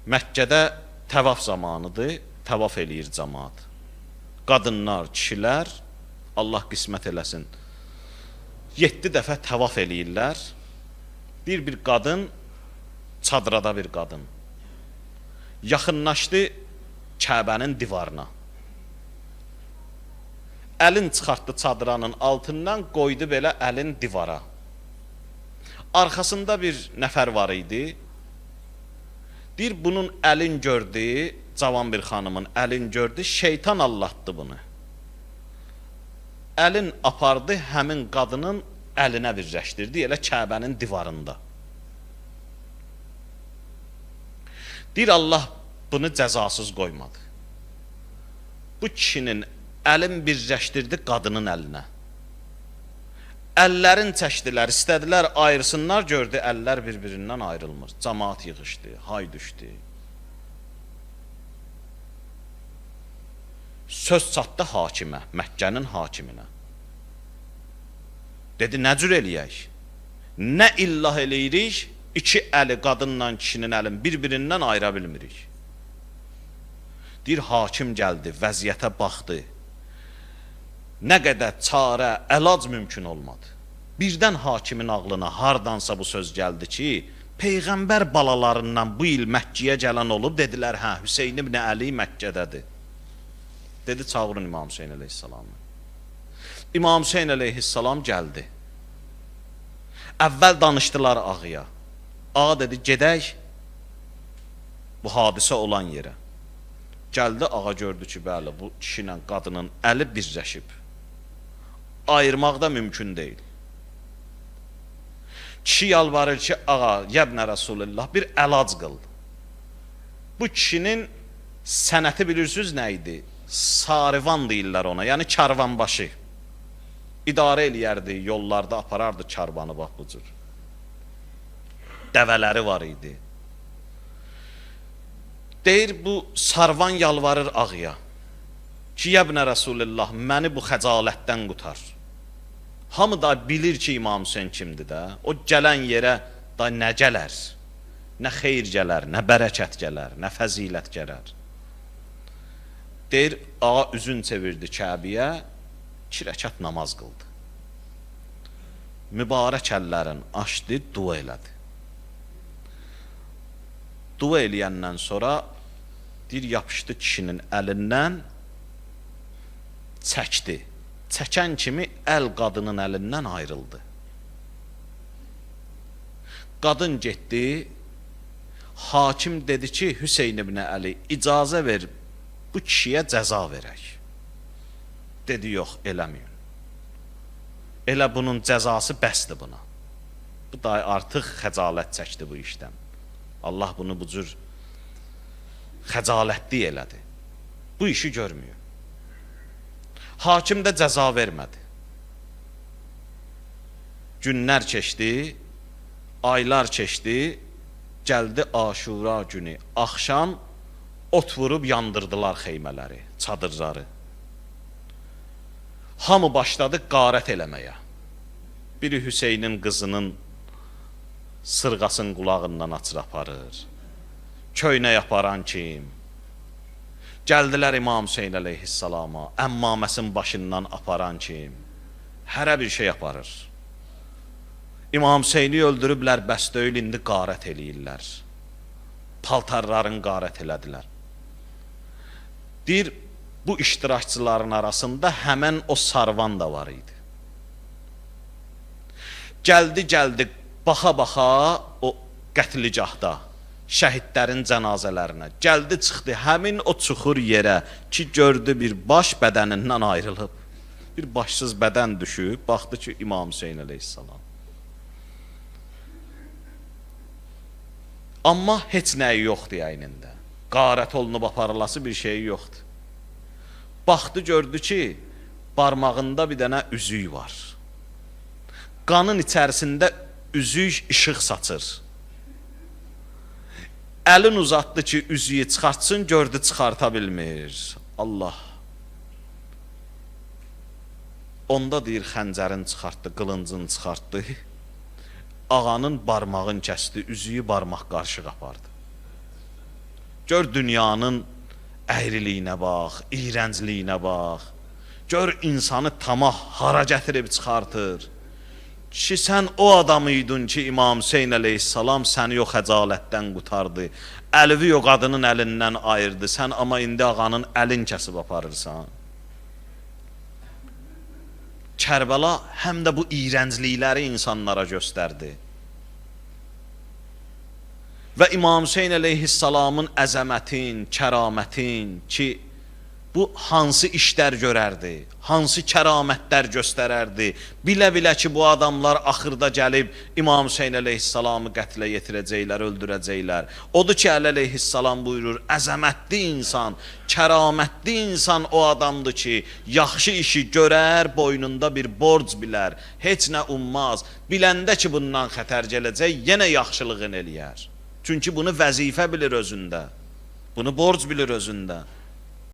Məkkədə təvaf zamanıdır, təvaf eləyir cəmaat. Qadınlar, kişilər, Allah qismət eləsin, 7 dəfə təvaf eləyirlər. Bir qadın, çadrada bir qadın, yaxınlaşdı Kəbənin divarına. Əlin çıxartdı çadranın altından, qoydu belə əlin divara. Arxasında bir nəfər var idi. Deyir, bunun əlin gördü, cavan bir xanımın əlin gördü, şeytan allatdı bunu. Əlin apardı, həmin qadının əlinə birləşdirdi, elə Kəbənin divarında. Deyir, Allah bunu cəzasız qoymadı. Bu kişinin əlin birləşdirdi qadının əlinə. Əllərin çəkdilər, istədilər ayırsınlar, gördü əllər bir-birindən ayrılmır. Camaat yığışdı, hay düşdü. Söz çatdı hakimə, Məkkənin hakiminə. Dedi, nə cür eləyək? Nə illah eləyirik? İki əli qadınla kişinin əlini bir-birindən ayıra bilmirik. Deyir, hakim gəldi, vəziyyətə baxdı. Nə qədər çarə, əlac mümkün olmadı. Birdən hakimin ağlına hardansa bu söz gəldi ki, Peyğəmbər balalarından bu il Məkkəyə gələn olub, dedilər, hə, Hüseyn ibn Əli Məkkədədir. Dedi, çağırın İmam Hüseyn əleyhissalamı. İmam Hüseyn əleyhissalam gəldi. Əvvəl danışdılar ağaya. Ağa dedi, gedək bu hadisə olan yerə. Gəldi, ağa gördü ki, bəli, bu kişi ilə qadının əli birləşib. Ayırmaq da mümkün deyil. Kişi yalvarır ki, ağa, yəbnə Rəsulullah, bir əlac qıl. Bu kişinin sənəti bilirsiniz nə idi? Sarivan deyirlər ona, yəni karvanbaşı. İdarə eləyərdi, yollarda aparardı karvanı, bax bu cür. Dəvələri var idi. Deyir, bu sarvan yalvarır ağaya ki, yəbnə Rəsulullah, məni bu xəcalətdən qutar. Hamı da bilir ki, İmam Hüseyn kimdir də. O gələn yerə da nə gələr? Nə xeyir gələr, nə bərəkət gələr, nə fəzilət gələr. Deyir, ağa üzün çevirdi Kəbiyə, 2 rəkat namaz qıldı. Mübarək əllərin açdı, dua elədi. Dua eləyəndən sonra deyir, yapışdı kişinin əlindən, çəkdi. Çəkən kimi əl qadının əlindən ayrıldı. Qadın getdi, hakim dedi ki, Hüseyn ibn Əli, icazə ver, bu kişiyə cəza verək. Dedi, yox, eləməyin. Elə bunun cəzası bəsdir buna. Bu da artıq xəcalət çəkdi bu işdən. Allah bunu bu cür xəcalətli elədi. Bu işi görmüyor. Hakim də cəza vermədi. Günlər keçdi, aylar keçdi, gəldi Aşura günü. Axşam ot vurub yandırdılar xeymələri, çadırları. Hamı başladı qarət eləməyə. Biri Hüseynin qızının sırğasın qulağından açır aparır. Köynək aparan kim? Gəldilər İmam Hüseyn əleyhissalama, əmmaməsin başından aparan kim? Hərə bir şey aparır. İmam Hüseyni öldürüblər, bəs deyil, indi qarət eləyirlər. Paltarların qarət elədilər. Deyir, bu iştirakçıların arasında həmən o sarvan da var idi. Gəldi, baxa-baxa o qətlicahda, şəhidlərin cənazələrinə. Gəldi, çıxdı həmin o çuxur yerə ki, gördü bir baş bədənindən ayrılıb. Bir başsız bədən düşüb, baxdı ki, İmam Hüseyn əleyhissalam. Amma heç nəyi yoxdur əynində. Qarət olunub aparılası bir şeyi yoxdur. Baxdı, gördü ki, barmağında bir dənə üzük var. Qanın içərisində üzük işıq saçır. Əlin uzatdı ki, üzüyü çıxartsın, gördü, çıxarta bilmir. Allah. Onda deyir, xəncərin çıxartdı, qılıncını çıxartdı. Ağanın barmağını kəsdi, üzüyü barmaq qarışıq apardı. Gör dünyanın əyriliyinə bax, iyrəncliyinə bax. Gör insanı tamah hara gətirib çıxartır. Kişi, sən o adam idin ki, İmam Hüseyin əleyhissalam səni o xəcalətdən qurtardı. Əlivi o qadının əlindən ayırdı. Sən amma indi ağanın əlin kəsib aparırsan. Kərbəla həm də bu iyrənclikləri insanlara göstərdi. Və İmam Hüseyin əleyhissalamın əzəmətin, kəramətin ki, bu hansı işlər görərdi, hansı kəramətlər göstərərdi, bilə-bilə ki, bu adamlar axırda gəlib İmam Hüseyin əleyhissalamı qətlə yetirəcəklər, öldürəcəklər. Odur ki, Əli əleyhissalam buyurur, əzəmətli insan, kəramətli insan o adamdır ki, yaxşı işi görər, boynunda bir borc bilər, heç nə ummaz, biləndə ki, bundan xətər gələcək, yenə yaxşılığını eləyər. Çünki bunu vəzifə bilir özündə, bunu borc bilir özündə.